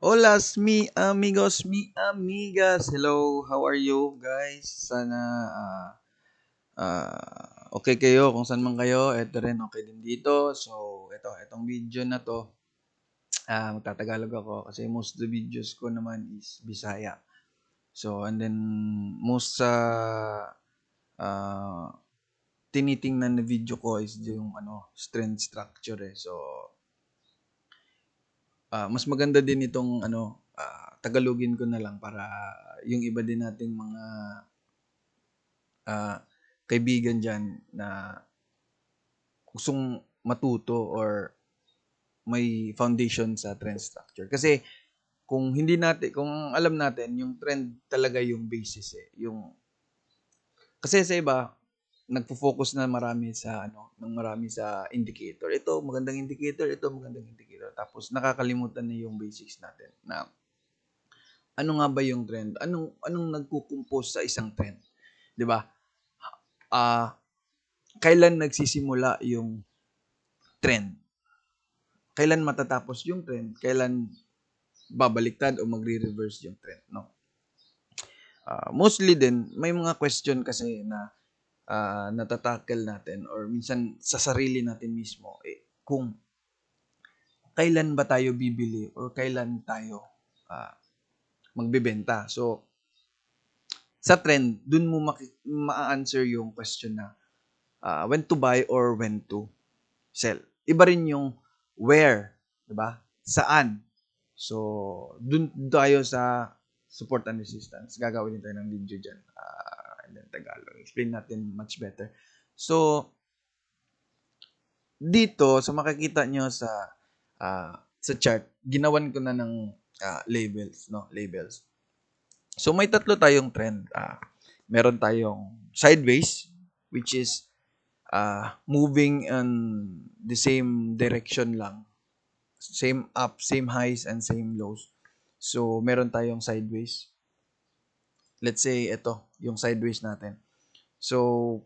Holas, mi amigos, mi amigas. Hello, how are you guys? Sana okay kayo kung saan man kayo. Ito rin okay din dito. So, itong video na to, magtatagalog ako kasi most of the videos ko naman is Bisaya. So, and then most sa uh, tinitingnan na video ko is yung strength structure eh. So, mas maganda din itong Tagalogin ko na lang para yung iba din nating mga ah, kaibigan diyan na gustong matuto or may foundation sa trend structure. Kasi kung alam natin yung trend talaga yung basis eh. Kasi sa iba nagfo-focus na marami sa indicator. Ito magandang indicator, ito magandang indicator. Tapos nakakalimutan na yung basics natin na ano nga ba yung trend? Anong nagko-compose sa isang trend? 'Di ba? Ah, kailan nagsisimula yung trend? Kailan matatapos yung trend? Kailan babaliktad o magre-reverse yung trend, no? Mostly din may mga question kasi na natatackle natin or minsan sa sarili natin mismo kung kailan ba tayo bibili or kailan tayo magbebenta. So sa trend, dun mo ma-answer yung question na when to buy or when to sell. Iba rin yung where, 'di ba? Saan. So, dun tayo sa support and resistance. Gagawin din tayo ng video diyan. And then Tagalog. Explain natin much better. So, dito sa makikita nyo sa chart, ginawan ko na ng labels, no? Labels. So, may tatlo tayong trend. Meron tayong sideways, which is moving in the same direction lang. Same up, same highs, and same lows. So, meron tayong sideways. Let's say, ito, yung sideways natin. So,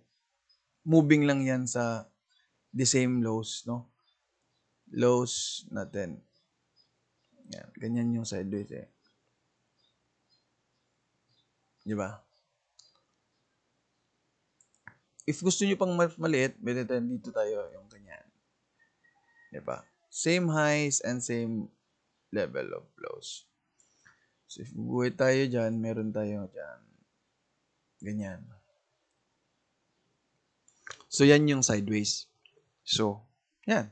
moving lang yan sa the same lows, no? Lows natin. Yan, ganyan yung sideways eh. Di ba? If gusto nyo pang mas maliit, dito tayo yung ganyan. Di ba? Same highs and same level of lows. So, if buhay tayo dyan, meron tayo dyan. Ganyan. So, yan yung sideways. So, yan.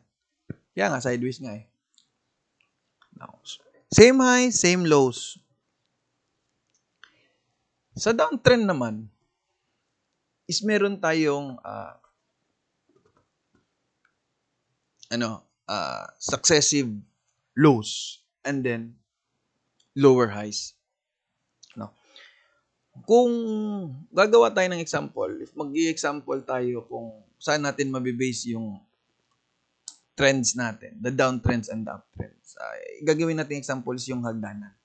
Kaya nga, sideways nga eh. Now, same highs, same lows. Sa downtrend naman, is meron tayong successive lows and then lower highs. No? Kung gagawa tayo ng example, if mag-i-example tayo kung saan natin mabibase yung trends natin, the downtrends and the uptrends, gagawin natin example is yung hagdanan.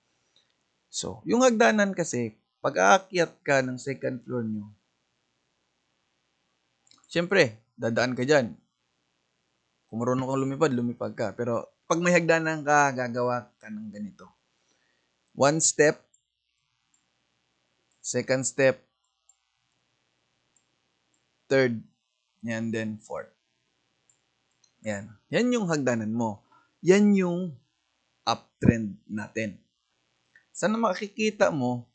So, yung hagdanan kasi, pag aakyat ka ng second floor nyo, siyempre, dadaan ka dyan. Kung marunong kang lumipad ka. Pero, pag may hagdanan ka, gagawa ka ng ganito. One step, second step, third, and then fourth. Yan. Yan yung hagdanan mo. Yan yung uptrend natin. Sana makikita mo,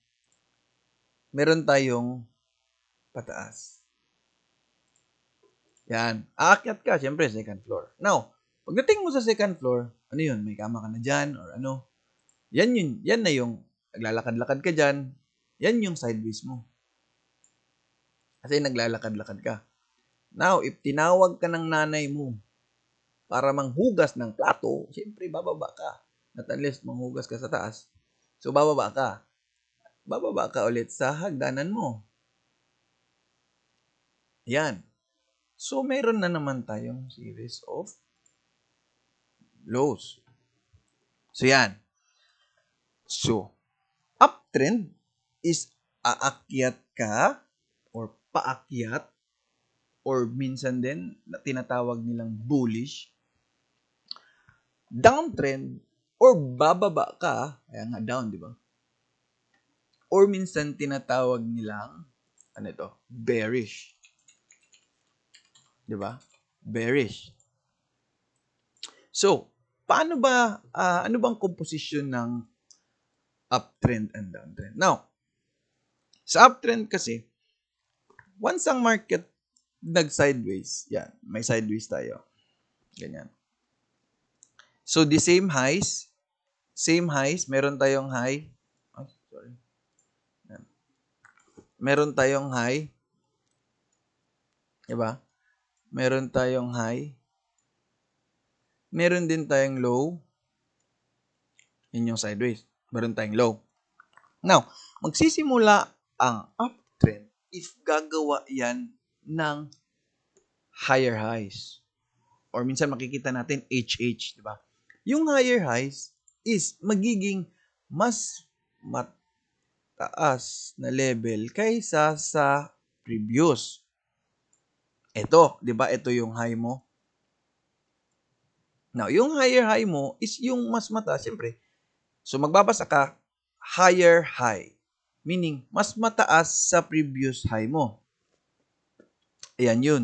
meron tayong pataas. Yan. Aakyat ka, syempre, second floor. Now, pagdating mo sa second floor, ano yun? May kama ka na dyan or ano? Yan na yung naglalakad-lakad ka dyan. Yan yung sideways mo. Kasi naglalakad-lakad ka. Now, if tinawag ka ng nanay mo para manghugas ng plato, syempre, bababa ka. At unless manghugas ka sa taas. So, bababa ka. Bababa ka ulit sa hagdanan mo. Yan. So, meron na naman tayong series of lows. So, yan. So, uptrend is aakyat ka or paakyat or minsan din na tinatawag nilang bullish. Downtrend or bababa ka, kaya nga down, di ba? Or minsan tinatawag nilang, ano ito, bearish. Di ba? Bearish. So, paano ba, ano bang composition ng uptrend and downtrend? Now, sa uptrend kasi, once ang market nag-sideways, yan, may sideways tayo. Ganyan. So, the same highs, meron tayong high. Ay, sorry. Yan. Meron tayong high. Diba? Meron tayong high. Meron din tayong low. Yun yung sideways. Meron tayong low. Now, magsisimula ang uptrend if gagawa yan ng higher highs. Or minsan makikita natin HH, di ba? Yung higher highs is magiging mas mataas na level kaysa sa previous. Ito, di ba? Ito yung high mo. Now, yung higher high mo is yung mas mataas, siyempre. So, magbabasa ka, higher high. Meaning, mas mataas sa previous high mo. Ayan yun.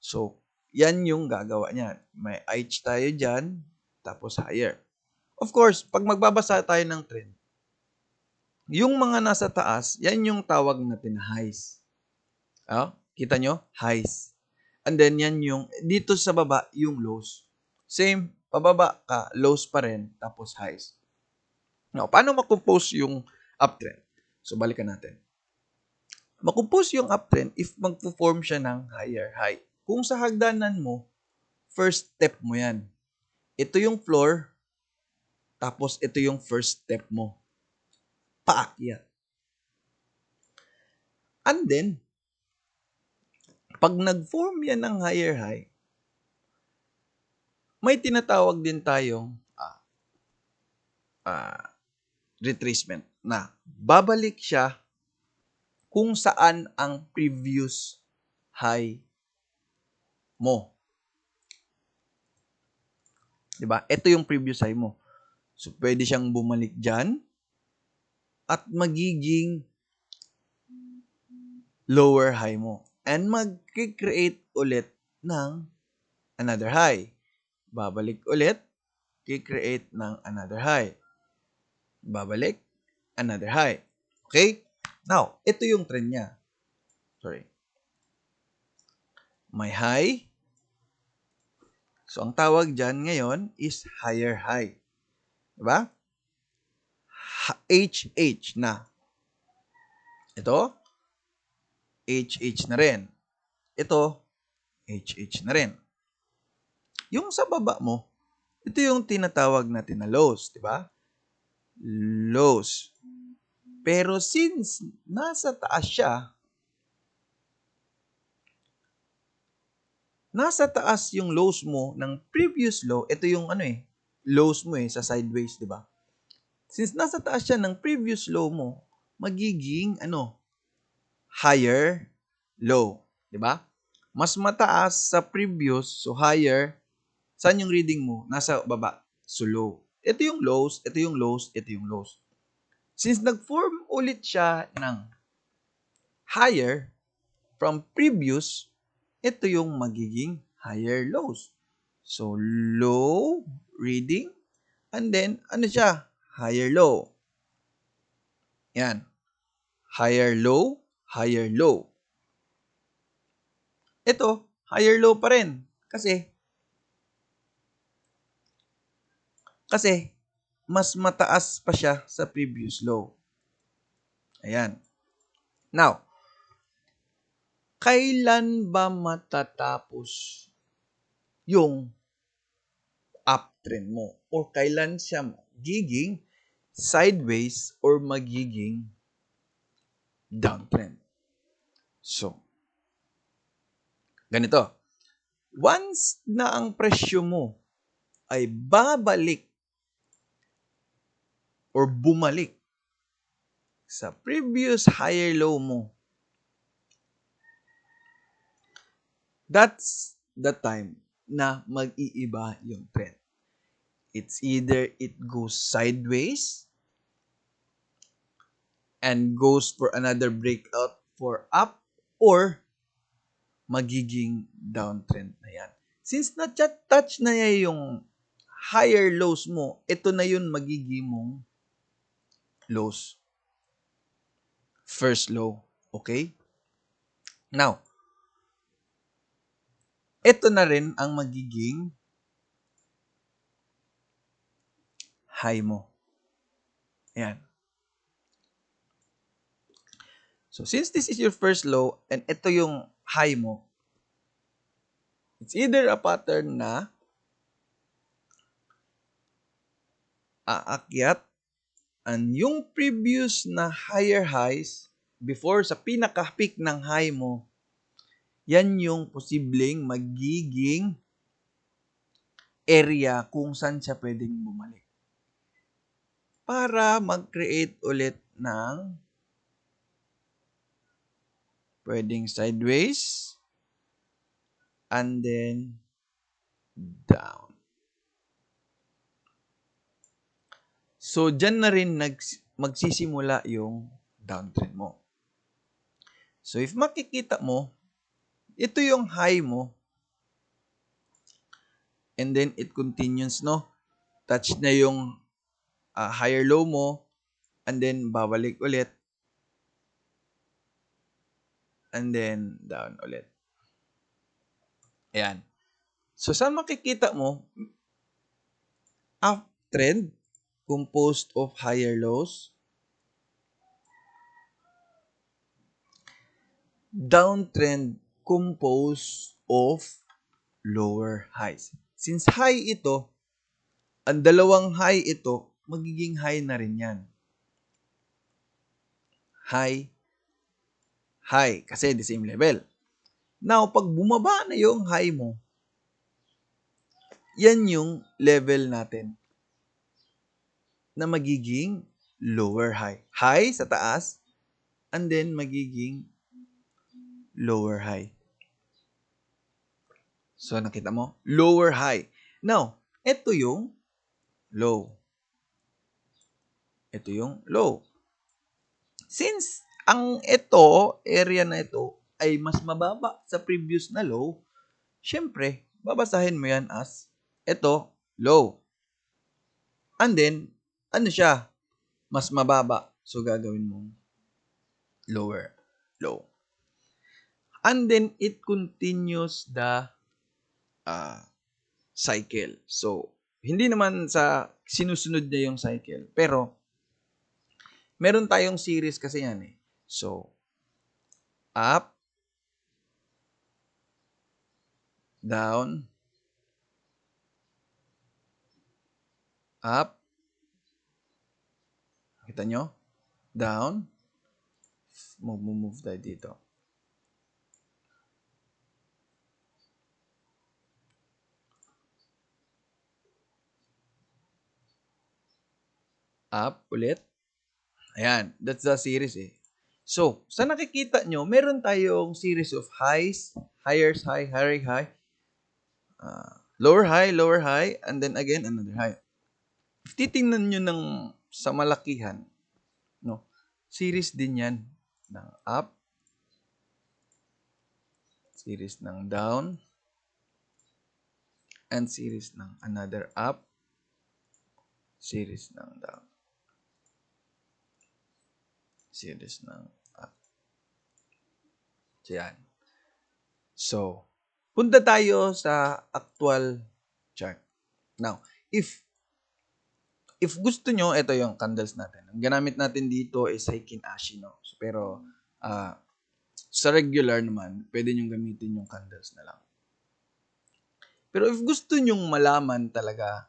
So, yan yung gagawa niya. May H tayo dyan, tapos higher. Of course, pag magbabasa tayo ng trend, yung mga nasa taas, yan yung tawag natin na highs. Kita nyo? Highs. And then, yan yung, dito sa baba, yung lows. Same, pababa ka, lows pa rin, tapos highs. Now, paano makompose yung uptrend? So, balikan natin. Makompose yung uptrend if magpo-form siya ng higher high. Kung sa hagdanan mo, first step mo yan. Ito yung floor, tapos ito yung first step mo. Paakyat. And then, pag nag-form yan ng higher high, may tinatawag din tayong retracement na babalik siya kung saan ang previous high mo. Diba? Ito yung previous high mo. So, pwede siyang bumalik dyan at magiging lower high mo. And mag-create ulit ng another high. Babalik ulit, create ng another high. Babalik, another high. Okay? Now, ito yung trend niya. Sorry. May high. So, ang tawag dyan ngayon is higher high. Diba? HH na. Ito, HH na rin. Ito, HH na rin. Yung sa baba mo, ito yung tinatawag natin na lows, di ba? Lows. Pero since nasa taas siya, nasa taas yung lows mo ng previous low, ito yung lows mo sa sideways, di ba? Since nasa taas siya ng previous low mo, magiging higher low, di ba? Mas mataas sa previous, so higher. Saan yung reading mo? Nasa baba. So low. Ito yung lows, ito yung lows, ito yung lows. Since nag-form ulit siya ng higher from previous, ito yung magiging higher lows. So low reading, and then siya? Higher low. Yan. Higher low, higher low. Ito, higher low pa rin. Kasi, mas mataas pa siya sa previous low. Ayan. Now, kailan ba matatapos yung uptrend mo? Or kailan siya magiging sideways or magiging downtrend? So, ganito. Once na ang presyo mo ay babalik or bumalik sa previous higher low mo, that's the time na mag-iiba yung trend. It's either it goes sideways and goes for another breakout for up, or magiging downtrend na yan. Since na-touch na yan yung higher lows mo, ito na yun magiging mong lows. First low. Okay? Now, ito na rin ang magiging high mo. Ayan. So, since this is your first low and ito yung high mo, it's either a pattern na aakyat and yung previous na higher highs before sa pinaka-peak ng high mo, yan yung posibleng magiging area kung saan siya pwedeng bumalik. Para mag-create ulit ng pwedeng sideways and then down. So, dyan na rin magsisimula yung downtrend mo. So, if makikita mo, ito yung high mo, and then it continues, no? Touch na yung higher low mo, and then babalik ulit, and then down ulit. Ayan. So, saan makikita mo? Uptrend composed of higher lows, downtrend composed of lower highs. Since high ito, ang dalawang high ito, magiging high na rin yan. High, high, kasi the same level. Now, pag bumaba na yung high mo, yan yung level natin na magiging lower high. High sa taas, and then magiging lower high. So, nakita mo? Lower high. Now, ito yung low. Ito yung low. Since ang ito, area na ito, ay mas mababa sa previous na low, syempre, babasahin mo yan as ito, low. And then, ano siya? Mas mababa. So, gagawin mong lower, low. And then, it continues the cycle. So, hindi naman sa sinusunod niya yung cycle. Pero, meron tayong series kasi yan eh. So, up, down, up, kita nyo? Down, move tayo dito. Up, ulit. Ayan, that's the series eh. So, sa nakikita nyo, meron tayong series of highs, higher high, higher high, lower high, and then again, another high. If titingnan nyo ng sa malakihan, no, series din yan ng up, series ng down, and series ng another up, series ng down, series ng up. So, yan. So, punta tayo sa actual chart. Now, if gusto nyo, ito yung candles natin. Ang ginamit natin dito is Heikin Ashi, no? So, pero, sa regular naman, pwede nyo gamitin yung candles na lang. Pero if gusto nyong malaman talaga,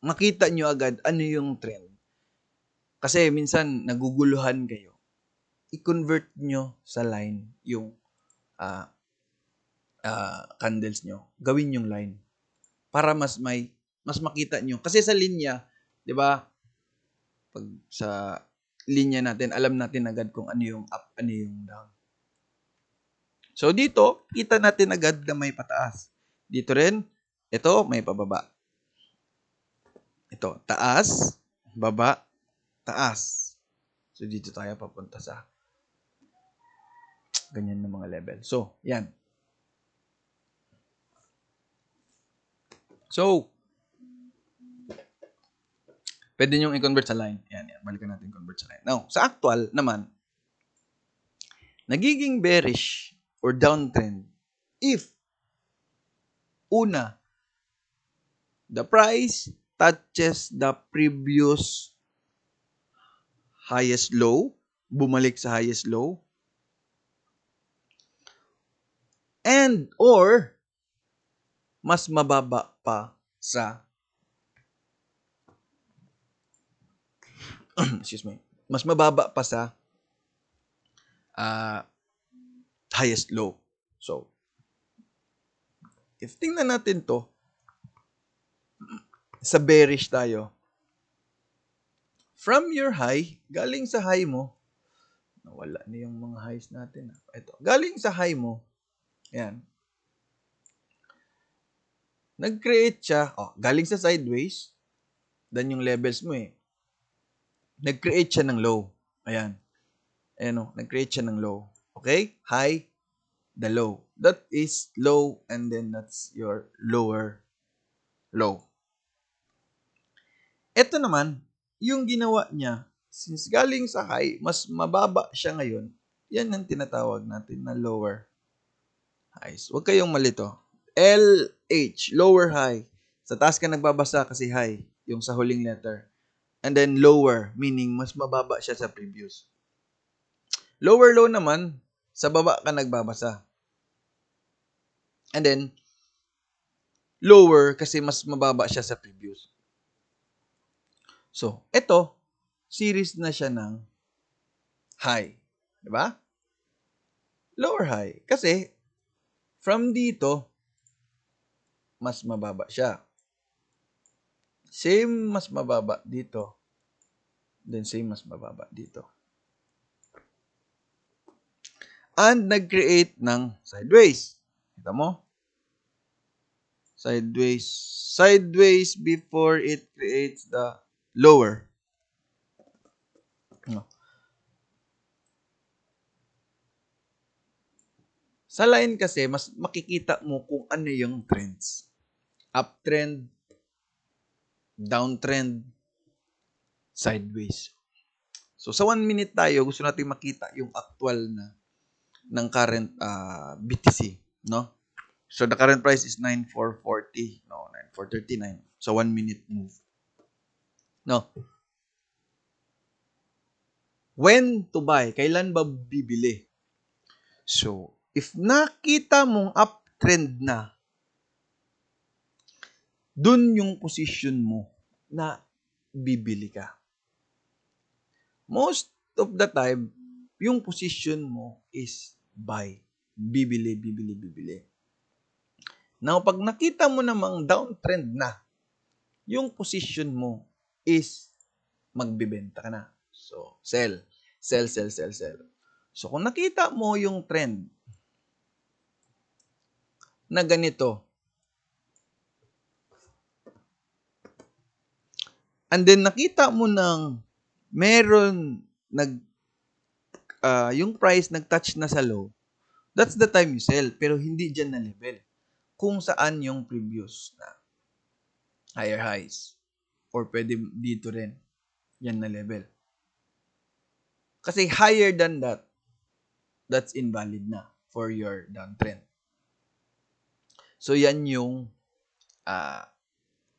makita nyo agad ano yung trend. Kasi minsan, naguguluhan kayo. I-convert nyo sa line yung candles nyo. Gawin yung line. Para mas makita nyo. Kasi sa linya, di ba, pag sa linya natin, alam natin agad kung ano yung up, ano yung down. So, dito, kita natin agad na may pataas. Dito rin, ito, may pababa. ito, taas, baba, taas. So, dito tayo papunta sa ganyan na mga level. So, yan. So, pwede nyo i-convert sa line. Yan. Balikan natin convert sa line. Now, sa actual naman, nagiging bearish or downtrend if una, the price touches the previous highest low, bumalik sa highest low, and or mas mababa pa sa excuse me, mas mababa pa sa highest low. So, if tingnan natin to, sa bearish tayo, from your high, galing sa high mo, nawala na yung mga highs natin. Ito, galing sa high mo, yan, nag-create siya, galing sa sideways, dan yung levels mo eh, nag-create siya ng low. Ayan. Ayan o, nag-create siya ng low. Okay? High, the low. That is low and then that's your lower low. Ito naman, yung ginawa niya, since galing sa high, mas mababa siya ngayon, yan ang tinatawag natin na lower highs. Huwag kayong malito. LH, lower high. Sa taas ka nagbabasa kasi high, yung sa huling letter. And then lower, meaning mas mababa siya sa previous. Lower low naman, sa baba ka nagbabasa. And then, lower kasi mas mababa siya sa previous. So, ito, series na siya ng high. Diba? Lower high. Kasi, from dito, mas mababa siya. Same mas mababa dito. Then same mas mababa dito. And nag-create ng sideways. Kita mo? Sideways. Sideways before it creates the lower. No. Sa line kasi, mas makikita mo kung ano yung trends. Uptrend, downtrend, sideways. So, sa 1 minute tayo, gusto natin makita yung actual na ng current BTC, no? So, the current price is 9,440. No, 9,439. So, 1 minute move. No. When to buy? Kailan ba bibili? So, if nakita mong uptrend na, dun yung position mo na bibili ka. Most of the time, yung position mo is buy. Bibili, bibili, bibili. Now, pag nakita mo namang downtrend na, yung position mo is magbibenta ka na. So, sell. Sell, sell, sell, sell. So, kung nakita mo yung trend na ganito, and then nakita mo ng meron yung price nag-touch na sa low, that's the time you sell. Pero hindi dyan na level. Kung saan yung previous na higher highs. Or pwede dito rin. Yan na level. Kasi higher than that, that's invalid na for your downtrend. So, yan yung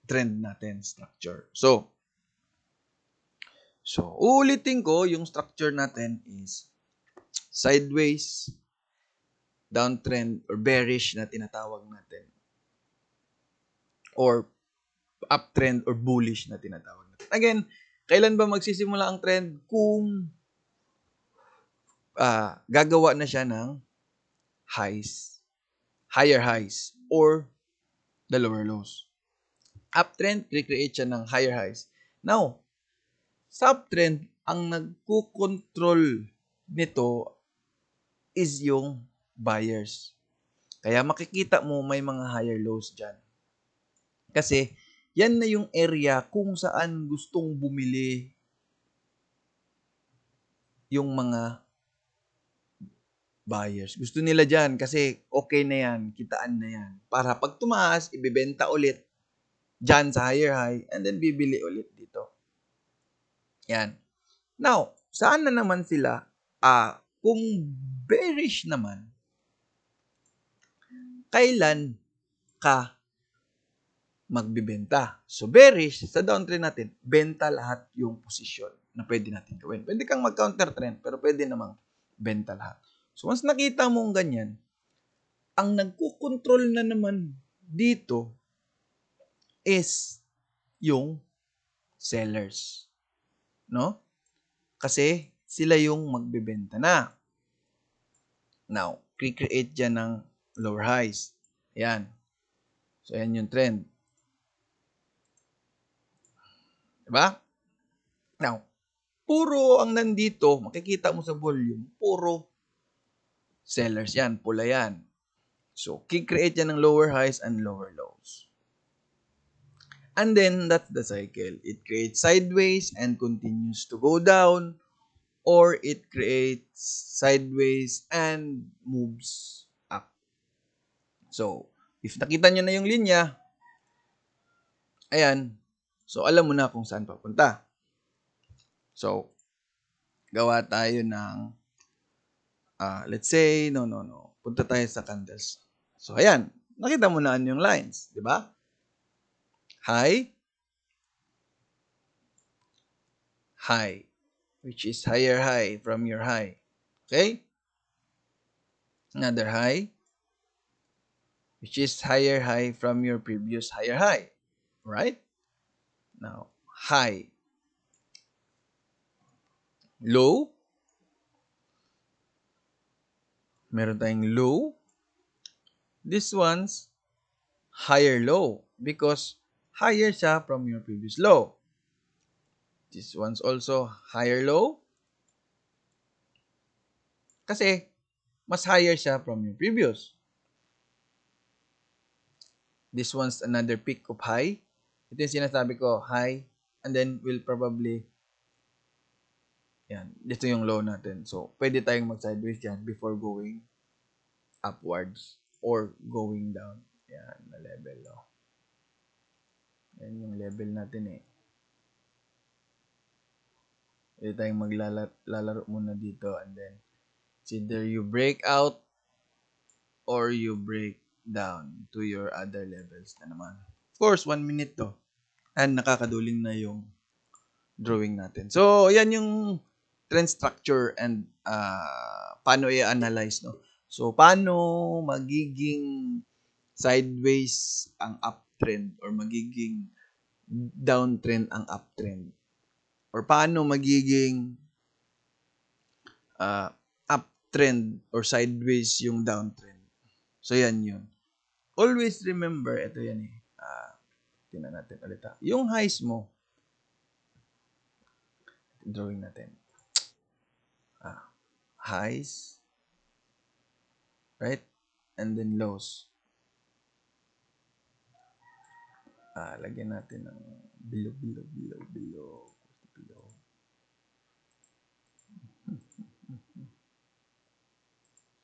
trend natin, structure. So, uulitin ko, yung structure natin is sideways, downtrend, or bearish na tinatawag natin. Or uptrend or bullish na tinatawag natin. Again, kailan ba magsisimula ang trend? Kung gagawa na siya ng highs, higher highs, or the lower lows. Uptrend, recreate siya ng higher highs. Now, sa uptrend, ang nagkukontrol nito is yung buyers. Kaya makikita mo may mga higher lows dyan. Kasi, yan na yung area kung saan gustong bumili yung mga buyers. Gusto nila dyan kasi okay na yan, kitaan na yan. Para pag tumaas, ibibenta ulit dyan sa higher high and then bibili ulit dito. Yan. Now, saan na naman sila? Kung bearish naman, kailan ka magbibenta? So, bearish, sa downtrend natin, benta lahat yung posisyon na pwede natin gawin. Pwede kang mag-counter trend, pero pwede namang benta lahat. So, once nakita mong ganyan, ang nagkukontrol na naman dito is yung sellers. No? Kasi sila yung magbebenta na. Now, create dyan ng lower highs. Ayan. So, ayan yung trend. Diba? Now, puro ang nandito, makikita mo sa volume, puro sellers yan, pula yan. So, create yan ng lower highs and lower lows. And then, that's the cycle. It creates sideways and continues to go down, or it creates sideways and moves up. So, if nakita nyo na yung linya, ayan, so alam mo na kung saan papunta. So, gawa tayo ng, let's say, no. Punta tayo sa candles. So, ayan, nakita mo na yung lines, di ba? High, high, which is higher high from your high. Okay? Another high, which is higher high from your previous higher high. Right? Now, high. Low. Meron tayong low. This one's higher low because higher siya from your previous low. This one's also higher low kasi mas higher siya from your previous. This one's another peak of high. Ito yung sinasabi ko, high, and then we'll probably, yan, dito yung low natin. So, pwede tayong mag-sideways dyan before going upwards or going down. Yan, na level, oh. Yan yung level natin eh. Pwede tayong maglalaro muna dito and then it's either you break out or you break down to your other levels na naman. Of course, 1 minute to. And nakakaduling na yung drawing natin. So, yan yung trend structure and paano i-analyze, no? So, paano magiging sideways ang uptrend or magiging downtrend ang uptrend? Or paano magiging uptrend or sideways yung downtrend? So, yan yun. Always remember, ito yan eh. Tingnan natin ulit ha. Yung highs mo, drawing natin. Highs, right? And then lows. Lagyan natin ng below.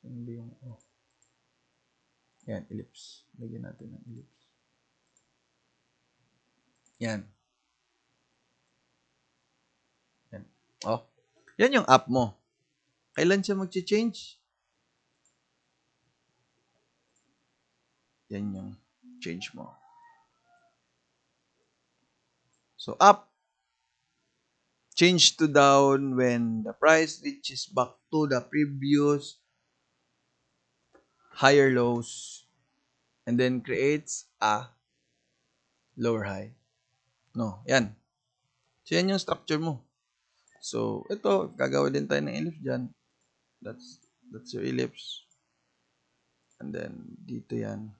Ano ba yung, yan, ellipse. Lagyan natin ng ellipse. Yan. Yan. Yan yung up mo. Kailan siya mag-change? Yan yung change mo. So, up. Change to down when the price reaches back to the previous higher lows and then creates a lower high. No, yan. So, yan yung structure mo. So, ito, gagawin din tayo ng ellipse dyan. That's your ellipse. And then, dito yan.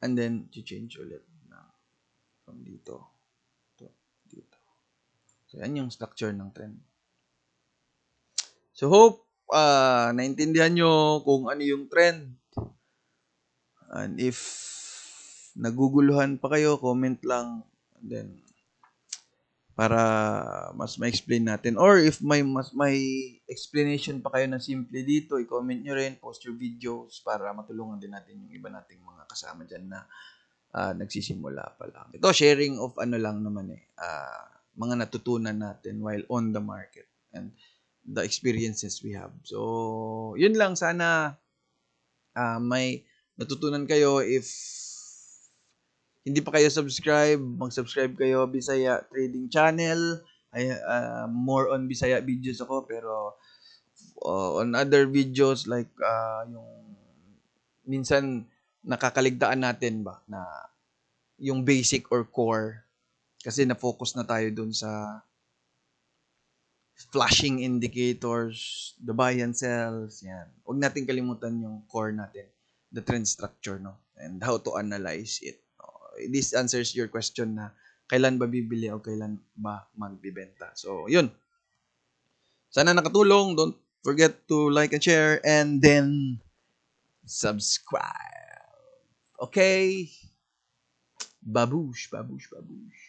And then, change ulit na from dito to dito. So, yan yung structure ng trend. So, hope naintindihan nyo kung ano yung trend. And if naguguluhan pa kayo, comment lang. And then, para mas ma-explain natin. Or if may explanation pa kayo na simple dito, i-comment nyo rin, post your videos para matulungan din natin yung iba nating mga kasama dyan na nagsisimula pa lang. Ito, sharing of ano lang naman mga natutunan natin while on the market and the experiences we have. So, yun lang. Sana may natutunan kayo. If hindi pa kayo subscribe, mag-subscribe kayo. Bisaya Trading Channel. More on Bisaya videos ako, pero on other videos like yung minsan nakakaligtaan natin ba na yung basic or core kasi na-focus na tayo dun sa flashing indicators, the buy and sells, yan. Huwag natin kalimutan yung core natin, the trend structure, no? And how to analyze it. This answers your question na kailan ba bibili o kailan ba magbibenta. So, yun. Sana nakatulong. Don't forget to like and share and then subscribe. Okay? Babush, babush, babush.